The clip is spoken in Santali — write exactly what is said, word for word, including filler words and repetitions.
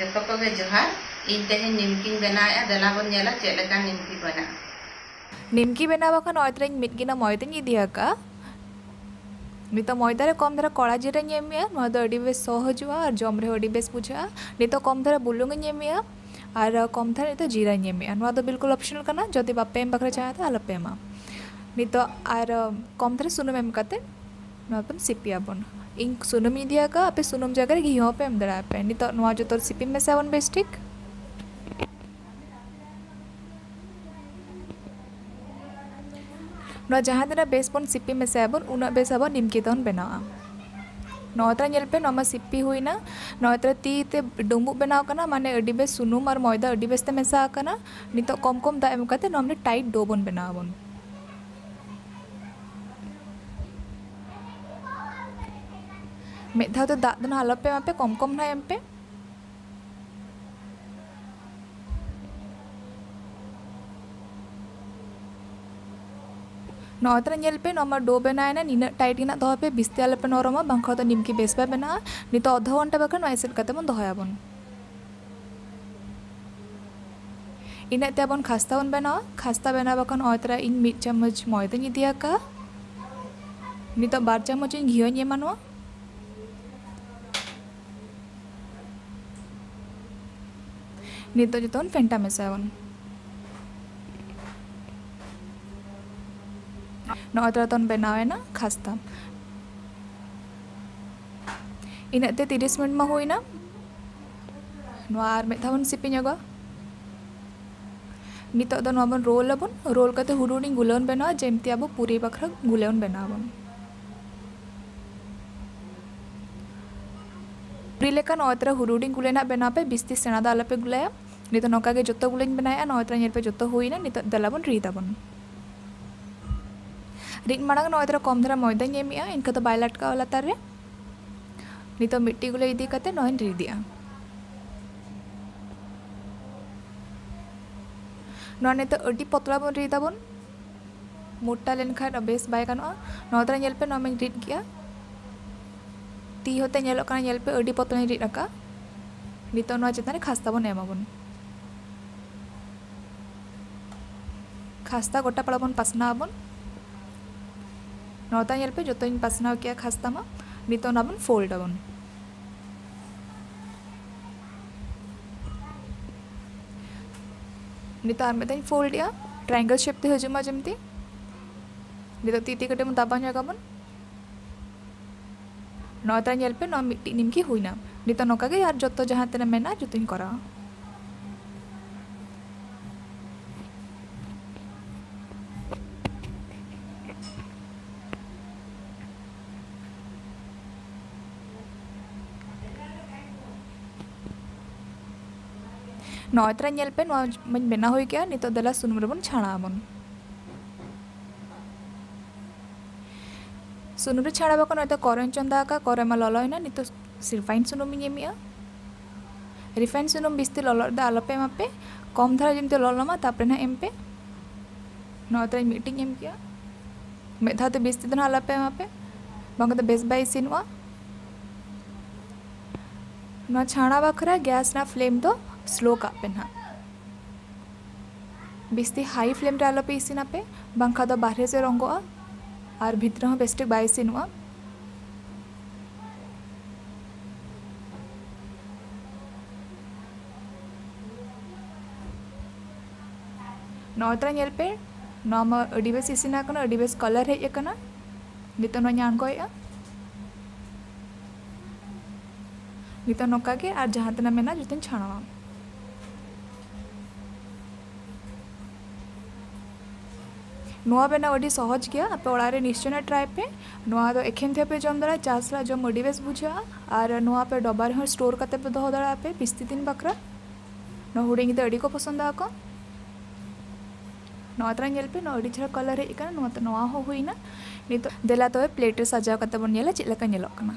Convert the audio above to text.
ᱡᱚᱛᱚ ᱠᱚᱜᱮ ᱡᱚᱦᱟᱨ᱾ ᱤᱧ ᱛᱮᱦᱮᱧ ᱱᱤᱢᱠᱤᱧ ᱵᱮᱱᱟᱣᱮᱫᱼᱟ᱾ ᱫᱮᱞᱟ ᱵᱚᱱ ᱧᱮᱞᱟ ᱪᱮᱫ ᱞᱮᱠᱟ ᱱᱤᱢᱠᱤ ᱵᱮᱱᱟᱜᱼᱟ᱾ ᱱᱤᱢᱠᱤ ᱵᱮᱱᱟᱣ ᱵᱟᱠᱷᱟᱱ ᱱᱚᱜᱼᱚᱭ ᱛᱚᱨᱟᱧ ᱢᱤᱫ ᱜᱤᱱᱟᱹ ᱢᱚᱭᱫᱟᱧ ᱤᱫᱤ ᱟᱠᱟᱫᱼᱟ᱾ ᱱᱤᱛᱚᱜ ᱢᱚᱭᱫᱟ ᱨᱮ ᱠᱚᱢ ᱫᱷᱟᱨᱟ ᱠᱚᱲᱟ ᱡᱤᱨᱟᱹᱧ ᱮᱢᱮᱜᱼᱟ᱾ ᱱᱚᱣᱟ ᱫᱚ ᱟᱹᱰᱤ ᱵᱮᱥ ᱥᱚ ᱦᱤᱡᱩᱜᱼᱟ ᱟᱨ ᱡᱚᱢ ᱨᱮᱦᱚᱸ ᱟᱹᱰᱤ ᱵᱮᱥ ᱵᱩᱡᱷᱟᱹᱜᱼᱟ᱾ ᱱᱤᱛᱚᱜ ᱠᱚᱢ ᱫᱷᱟᱨᱟ ᱵᱩᱞᱩᱝ ᱤᱧ ᱮᱢᱮᱜᱼᱟ ᱟᱨ ᱠᱚᱢ ᱫᱷᱟᱨᱟ ᱱᱤᱛᱚᱜ ᱡᱤᱨᱟᱹᱧ ᱮᱢᱮᱜᱼᱟ᱾ ᱱᱚᱣᱟ ᱫᱚ ᱵᱤᱞᱠᱩᱞ optional ᱠᱟᱱᱟ᱾ ᱡᱩᱫᱤ ᱵᱟᱯᱮ ᱮᱢ ᱵᱟᱠᱷᱨᱟ ᱪᱟᱦᱟ ᱛᱚ ᱟᱞᱚᱯᱮ ᱮᱢᱟ᱾ ᱱᱤᱛᱚᱜ ᱟᱨ ᱠᱚᱢ ᱫᱷᱟᱨᱟ ᱥᱩᱱᱩᱢ ᱮᱢ ᱠᱟᱛᱮ ᱱᱚᱣᱟ ᱵᱚᱱ ᱥᱤᱯᱤᱭᱟᱵᱚᱱ᱾ ᱤᱧ ᱥᱩᱱᱩᱢ ᱤᱫᱤ ᱟᱠᱟᱫᱼᱟ, ᱟᱯᱮ ᱥᱩᱱᱩᱢ ᱡᱟᱭᱜᱟ ᱨᱮ ᱜᱷᱤ ᱦᱚᱸᱯᱮ ᱮᱢ ᱫᱟᱲᱮᱭᱟᱜᱼᱟ ᱯᱮ᱾ ᱱᱤᱛᱚᱜ ᱱᱚᱣᱟ ᱡᱚᱛᱚ ᱥᱤᱯᱤ ᱢᱮᱥᱟᱭᱟᱵᱚᱱ ᱵᱮᱥ ᱴᱷᱤᱠ᱾ ᱱᱚᱣᱟ ᱡᱟᱦᱟᱸ ᱛᱤᱱᱟᱹᱜ ᱵᱮᱥ ᱵᱚᱱ ᱥᱤᱯᱤ ᱢᱮᱥᱟᱭᱟᱵᱚᱱ, ᱩᱱᱟᱹᱜ ᱵᱮᱥ ᱟᱵᱚ ᱱᱤᱢᱠᱤ ᱛᱟᱵᱚᱱ ᱵᱮᱱᱟᱣᱟ᱾ ᱱᱚᱜᱼᱚᱭ ᱛᱚᱨᱟ ᱧᱮᱞ ᱯᱮ, ᱱᱚᱣᱟ ᱢᱟ ᱥᱤᱯᱤ ᱦᱩᱭᱱᱟ᱾ ᱱᱚᱜᱼᱚᱭ ᱛᱚᱨᱟ ᱛᱤ ᱛᱮ ᱰᱩᱸᱵᱩᱜ ᱵᱮᱱᱟᱣ ᱠᱟᱱᱟ, ᱢᱟᱱᱮ ᱟᱹᱰᱤ ᱵᱮᱥ ᱥᱩᱱᱩᱢ ᱟᱨ ᱢᱚᱭᱫᱟ ᱟᱹᱰᱤ ᱵᱮᱥ ᱛᱮ ᱢᱮᱥᱟ ᱟᱠᱟᱱᱟ᱾ ᱱᱤᱛᱚᱜ ᱠᱚᱢ ᱠᱚᱢ ᱫᱟᱜ ᱮᱢ ᱠᱟᱛᱮ ᱱᱚᱣᱟ ᱢᱟᱱᱮ tight dough ᱵᱚᱱ ᱵᱮᱱᱟᱣ ᱟᱵᱚᱱ᱾ ᱢᱤᱫ ᱫᱷᱟᱣ ᱛᱮ ᱫᱟᱜ ᱫᱚ ᱱᱟᱦᱟᱜ ᱟᱞᱚᱯᱮ ᱮᱢᱟ ᱯᱮ, ᱠᱚᱢ ᱠᱚᱢ ᱱᱟᱦᱟᱜ ᱮᱢ ᱯᱮ᱾ ᱱᱚᱜᱼᱚᱭ ᱛᱚᱨᱟ ᱧᱮᱞ ᱯᱮ, ᱱᱚᱣᱟ ᱢᱟ dough ᱵᱮᱱᱟᱣ ᱮᱱᱟ᱾ ᱱᱤᱱᱟᱹᱜ tight ᱜᱮ ᱱᱟᱜ ᱫᱚᱦᱚᱭ ᱯᱮ, ᱵᱤᱥᱛᱤ ᱟᱞᱚᱯᱮ ᱱᱚᱨᱚᱢᱟ, ᱵᱟᱝᱠᱷᱟᱱ ᱫᱚ ᱱᱤᱢᱠᱤ ᱵᱮᱥ ᱵᱟᱭ ᱵᱮᱱᱟᱜᱼᱟ᱾ ᱱᱤᱛᱚᱜ ᱟᱫᱷᱟ ᱜᱷᱚᱱᱴᱟ ᱵᱟᱠᱷᱟᱱ ᱱᱚᱣᱟ ᱮᱥᱮᱫ ᱠᱟᱛᱮ ᱵᱚᱱ ᱫᱚᱦᱚᱭᱟᱵᱚᱱ᱾ ᱤᱱᱟᱹᱜ ᱛᱮ ᱟᱵᱚᱱ ᱠᱷᱟᱥᱛᱟ ᱵᱚᱱ ᱵᱮᱱᱟᱣᱟ᱾ ᱠᱷᱟᱥᱛᱟ ᱵᱮᱱᱟᱣ ᱵᱟᱠᱷᱟᱱ ᱱᱚᱜᱼᱚᱭ ᱛᱚᱨᱟ ᱤᱧ ᱢᱤᱫ ᱪᱟᱢᱚᱪ ᱢᱚᱭᱫᱟᱧ ᱤᱫᱤ ᱟᱠᱟᱫᱼᱟ᱾ ᱱᱤᱛᱚᱜ ᱵᱟᱨ ᱪᱟᱢᱚᱪ ᱤᱧ ᱜᱷᱤᱭᱟᱹᱧ ᱮᱢᱟ ᱱᱚᱣᱟ᱾ ᱱᱤᱛᱚᱜ ᱡᱚᱛᱚ ᱵᱚᱱ ᱯᱷᱮᱱᱴᱟ ᱢᱮᱥᱟᱭᱟᱵᱚᱱ᱾ ᱱᱚᱜᱼᱚᱭ ᱛᱚᱨᱟ ᱛᱟᱵᱚᱱ ᱵᱮᱱᱟᱣ ᱮᱱᱟ ᱠᱷᱟᱥᱛᱟ᱾ ᱤᱱᱟᱹᱜ ᱛᱮ ᱛᱤᱨᱤᱥ ᱢᱤᱱᱤᱴ ᱢᱟ ᱦᱩᱭᱱᱟ᱾ ᱱᱚᱣᱟ ᱟᱨ ᱢᱤᱫ ᱫᱷᱟᱣ ᱵᱚᱱ ᱥᱤᱯᱤ ᱧᱚᱜᱟ᱾ ᱱᱤᱛᱚᱜ ᱫᱚ ᱱᱚᱣᱟ ᱵᱚᱱ roll ᱟᱵᱚᱱ᱾ Roll ᱠᱟᱛᱮ ᱦᱩᱰᱤᱧ ᱦᱩᱰᱤᱧ ᱜᱩᱞᱟᱹ ᱵᱚᱱ ᱵᱮᱱᱟᱣᱟ, ᱡᱮᱢᱛᱤ ᱟᱵᱚ ᱯᱩᱨᱤ ᱵᱟᱠᱷᱨᱟ ᱜᱩᱞᱟᱹ ᱵᱚᱱ ᱵᱮᱱᱟᱣ ᱟᱵᱚᱱ᱾ ᱯᱩᱨᱤ ᱞᱮᱠᱟ ᱱᱚᱜᱼᱚᱭ ᱛᱚᱨᱟ ᱦᱩᱰᱤᱧ ᱦᱩᱰᱤᱧ ᱜᱩᱞᱟᱹ ᱱᱟᱜ ᱵᱮᱱᱟᱣ ᱯᱮ, ᱵᱤᱥᱛᱤ ᱥᱮᱬᱟ ᱫᱚ ᱟᱞᱚᱯᱮ ᱜᱩᱞᱟᱹᱭᱟ᱾ ᱱᱤᱛᱚᱜ ᱱᱚᱝᱠᱟ ᱜᱮ ᱡᱚᱛᱚ ᱜᱩᱞᱟᱹᱧ ᱵᱮᱱᱟᱣᱮᱫᱼᱟ᱾ ᱱᱚᱜᱼᱚᱭ ᱛᱚᱨᱟ ᱧᱮᱞ ᱯᱮ ᱡᱚᱛᱚ ᱦᱩᱭᱱᱟ᱾ ᱱᱤᱛᱚᱜ ᱫᱮᱞᱟ ᱵᱚᱱ ᱨᱤᱫ ᱟᱵᱚᱱ᱾ ᱨᱤᱫ ᱢᱟᱲᱟᱝ ᱱᱚᱜᱼᱚᱭ ᱛᱚᱨᱟ ᱠᱚᱢ ᱫᱷᱟᱨᱟ ᱢᱚᱭᱫᱟᱧ ᱮᱢᱮᱜᱼᱟ, ᱮᱱᱠᱷᱟᱱ ᱫᱚ ᱵᱟᱭ ᱞᱟᱴᱠᱟᱜᱼᱟ ᱞᱟᱛᱟᱨ ᱨᱮ᱾ ᱱᱤᱛᱚᱜ ᱢᱤᱫᱴᱤᱡ ᱜᱩᱞᱟᱹ ᱤᱫᱤ ᱠᱟᱛᱮ ᱱᱚᱣᱟᱧ ᱨᱤᱫᱮᱜᱼᱟ᱾ ᱱᱚᱣᱟ ᱱᱤᱛᱚᱜ ᱟᱹᱰᱤ ᱯᱚᱛᱞᱟ ᱵᱚᱱ ᱨᱤᱫ ᱟᱵᱚᱱ, ᱢᱚᱴᱟ ᱞᱮᱱᱠᱷᱟᱱ ᱵᱮᱥ ᱵᱟᱭ ᱜᱟᱱᱚᱜᱼᱟ᱾ ᱱᱚᱣᱟ ᱛᱚᱨᱟ ᱧᱮᱞ ᱯᱮ, ᱱᱚᱣᱟ ᱢᱟᱧ ᱨᱤᱫ ᱠᱮᱜᱼᱟ᱾ ᱛᱤ ᱦᱚᱸᱛᱮ ᱧᱮᱞᱚᱜ ᱠᱟᱱᱟ, ᱧᱮᱞ ᱯᱮ ᱟᱹᱰᱤ ᱯᱚᱛᱞᱟᱧ ᱨᱤᱫ ᱟᱠᱟᱫᱼᱟ᱾ ᱱᱤᱛᱚᱜ ᱱᱚᱣᱟ ᱪᱮᱛᱟᱱ ᱨᱮ ᱠᱷᱟᱥᱛᱟ ᱵᱚᱱ ᱮᱢᱟᱵᱚᱱ᱾ ᱠᱷᱟᱥᱛᱟ ᱜᱚᱴᱟ ᱯᱟᱲᱟ ᱵᱚᱱ ᱯᱟᱥᱱᱟᱣ ᱟᱵᱚᱱ᱾ ᱱᱚᱣᱟ ᱛᱟᱭ ᱧᱮᱞ ᱯᱮ, ᱡᱚᱛᱚᱧ ᱯᱟᱥᱱᱟᱣ ᱠᱮᱜᱼᱟ ᱠᱷᱟᱥᱛᱟ ᱢᱟ᱾ ᱱᱤᱛᱚᱜ ᱚᱱᱟ ᱵᱚᱱ fold ᱟᱵᱚᱱ᱾ ᱱᱤᱛᱚᱜ ᱟᱨ ᱢᱤᱫ ᱫᱷᱟᱣ ᱤᱧ fold ᱮᱜᱼᱟ, triangle shape ᱛᱮ ᱦᱤᱡᱩᱜ ᱢᱟ ᱡᱮᱢᱛᱤ᱾ ᱱᱤᱛᱚᱜ ᱛᱤ ᱛᱮ ᱠᱟᱹᱴᱤᱡ ᱵᱚᱱ ᱫᱟᱵᱟᱣ ᱧᱚᱜ ᱟᱵᱚᱱ᱾ ᱱᱚᱣᱟ ᱛᱟᱭ ᱧᱮᱞ ᱯᱮ, ᱱᱚᱣᱟ ᱢᱤᱫᱴᱤᱡ ᱱᱤᱢᱠᱤ ᱦᱩᱭᱱᱟ᱾ ᱱᱤᱛᱚᱜ ᱱᱚᱝᱠᱟ ᱜᱮ ᱟᱨ ᱡᱚᱛᱚ ᱡᱟᱦᱟᱸ ᱛᱤᱱᱟᱹᱜ ᱢᱮᱱᱟᱜᱼᱟ, ᱡᱚᱛᱚᱧ ᱠᱚᱨᱟᱣᱟ᱾ ᱱᱚᱜᱼᱚᱭ ᱛᱚᱨᱟ ᱧᱮᱞ ᱯᱮ, ᱱᱚᱣᱟ ᱢᱟᱧ ᱵᱮᱱᱟᱣ ᱦᱩᱭ ᱠᱮᱜᱼᱟ᱾ ᱱᱤᱛᱚᱜ ᱫᱮᱞᱟ ᱥᱩᱱᱩᱢ ᱨᱮᱵᱚᱱ ᱪᱷᱟᱬᱟ ᱟᱵᱚᱱ᱾ ᱥᱩᱱᱩᱢ ᱨᱮ ᱪᱷᱟᱬᱟ ᱵᱟᱠᱷᱟᱱ ᱱᱚᱜᱼᱚᱭ ᱛᱚ ᱠᱚᱨᱮᱧ ᱪᱚᱸᱫᱟ ᱟᱠᱟᱫ, ᱠᱚᱨᱮ ᱢᱟ ᱞᱚᱞᱚᱭᱮᱱᱟ᱾ ᱱᱤᱛᱚᱜ refined ᱥᱩᱱᱩᱢᱤᱧ ᱮᱢᱮᱜᱼᱟ᱾ Refined ᱥᱩᱱᱩᱢ ᱵᱤᱥᱛᱤ ᱞᱚᱞᱚ ᱨᱮᱫᱚ ᱟᱞᱚᱯᱮ ᱮᱢᱟ ᱯᱮ, ᱠᱚᱢ ᱫᱷᱟᱨᱟ ᱡᱮᱢᱛᱤ ᱞᱚᱞᱚ ᱢᱟ, ᱛᱟᱨᱯᱚᱨᱮ ᱱᱟᱦᱟᱜ ᱮᱢ ᱯᱮ᱾ ᱱᱚᱣᱟ ᱛᱚᱨᱟᱧ ᱢᱤᱫᱴᱤᱧ ᱮᱢ ᱠᱮᱜᱼᱟ᱾ ᱢᱤᱫ ᱫᱷᱟᱣ ᱛᱮ ᱵᱤᱥᱛᱤ ᱫᱚ ᱱᱟᱦᱟᱜ ᱟᱞᱚᱯᱮ ᱮᱢᱟ ᱯᱮ, ᱵᱟᱝᱠᱷᱟᱱ ᱫᱚ ᱵᱮᱥ ᱵᱟᱭ ᱤᱥᱤᱱᱚᱜᱼᱟ᱾ ᱱᱚᱣᱟ ᱪᱷᱟᱬᱟ ᱵᱟᱠᱷᱨᱟ gas ᱨᱮᱱᱟᱜ flame ᱫᱚ slow ᱠᱟᱜ ᱯᱮ ᱱᱟᱦᱟᱜ᱾ ᱵᱤᱥᱛᱤ high flame ᱨᱮ ᱟᱞᱚᱯᱮ ᱤᱥᱤᱱᱟ ᱯᱮ, ᱵᱟᱝᱠᱷᱟᱱ ᱫᱚ ᱵᱟᱦᱨᱮ ᱥᱮᱫ ᱨᱚᱸᱜᱚᱜᱼᱟ ᱟᱨ ᱵᱷᱤᱛᱨᱤ ᱦᱚᱸ ᱵᱮᱥᱴᱷᱤᱠ ᱵᱟᱭ ᱤᱥᱤᱱᱚᱜᱼᱟ᱾ ᱱᱚᱜᱼᱚᱭ ᱛᱚᱨᱟ ᱧᱮᱞ ᱯᱮ, ᱱᱚᱣᱟ ᱢᱟ ᱟᱹᱰᱤ ᱵᱮᱥ ᱤᱥᱤᱱ ᱟᱠᱟᱱᱟ, ᱟᱹᱰᱤ ᱵᱮᱥ colour ᱦᱮᱡ ᱟᱠᱟᱱᱟ᱾ ᱱᱤᱛᱚᱜ ᱱᱚᱣᱟᱧ ᱟᱬᱜᱚᱭᱮᱜᱼᱟ᱾ ᱱᱤᱛᱚᱜ ᱱᱚᱝᱠᱟ ᱜᱮ ᱟᱨ ᱡᱟᱦᱟᱸ ᱛᱤᱱᱟᱹᱜ ᱢᱮᱱᱟᱜᱼᱟ, ᱡᱚᱛᱚᱧ ᱪᱷᱟᱬᱟᱣᱟ᱾ ᱱᱚᱣᱟ ᱵᱮᱱᱟᱣ ᱟᱹᱰᱤ ᱥᱚᱦᱚᱡᱽ ᱜᱮᱭᱟ, ᱟᱯᱮ ᱚᱲᱟᱜ ᱨᱮ ᱱᱤᱥᱪᱚᱭ ᱱᱟᱜ try ᱯᱮ᱾ ᱱᱚᱣᱟ ᱫᱚ ᱮᱠᱷᱮᱱ ᱛᱮᱦᱚᱸ ᱯᱮ ᱡᱚᱢ ᱫᱟᱲᱮᱭᱟᱜᱼᱟ, ᱪᱟ ᱥᱟᱞᱟᱜ ᱡᱚᱢ ᱟᱹᱰᱤ ᱵᱮᱥ ᱵᱩᱡᱷᱟᱹᱜᱼᱟ᱾ ᱟᱨ ᱱᱚᱣᱟ ᱯᱮ ᱰᱚᱵᱟ ᱨᱮᱦᱚᱸ store ᱠᱟᱛᱮ ᱯᱮ ᱫᱚᱦᱚ ᱫᱟᱲᱮᱭᱟᱜᱼᱟ ᱯᱮ ᱵᱤᱥᱛᱤ ᱫᱤᱱ ᱵᱟᱠᱷᱨᱟ᱾ ᱱᱚᱣᱟ ᱦᱩᱰᱤᱧ ᱜᱤᱫᱽᱨᱟᱹ ᱟᱹᱰᱤ ᱠᱚ ᱯᱚᱥᱚᱱᱫ ᱟᱠᱚ᱾ ᱱᱚᱣᱟ ᱛᱚᱨᱟ ᱧᱮᱞ ᱯᱮ, ᱱᱚᱣᱟ ᱟᱹᱰᱤ ᱪᱮᱦᱨᱟ colour ᱦᱮᱡ ᱟᱠᱟᱱᱟ᱾ ᱱᱚᱣᱟ ᱛᱚ, ᱱᱚᱣᱟ ᱦᱚᱸ ᱦᱩᱭᱱᱟ᱾ ᱱᱤᱛᱚᱜ ᱫᱮᱞᱟ ᱛᱚᱵᱮ plate ᱨᱮ ᱥᱟᱡᱟᱣ ᱠᱟᱛᱮ ᱵᱚᱱ ᱧᱮᱞᱟ ᱪᱮᱫ ᱞᱮᱠᱟ ᱧᱮᱞᱚᱜ ᱠᱟᱱᱟ᱾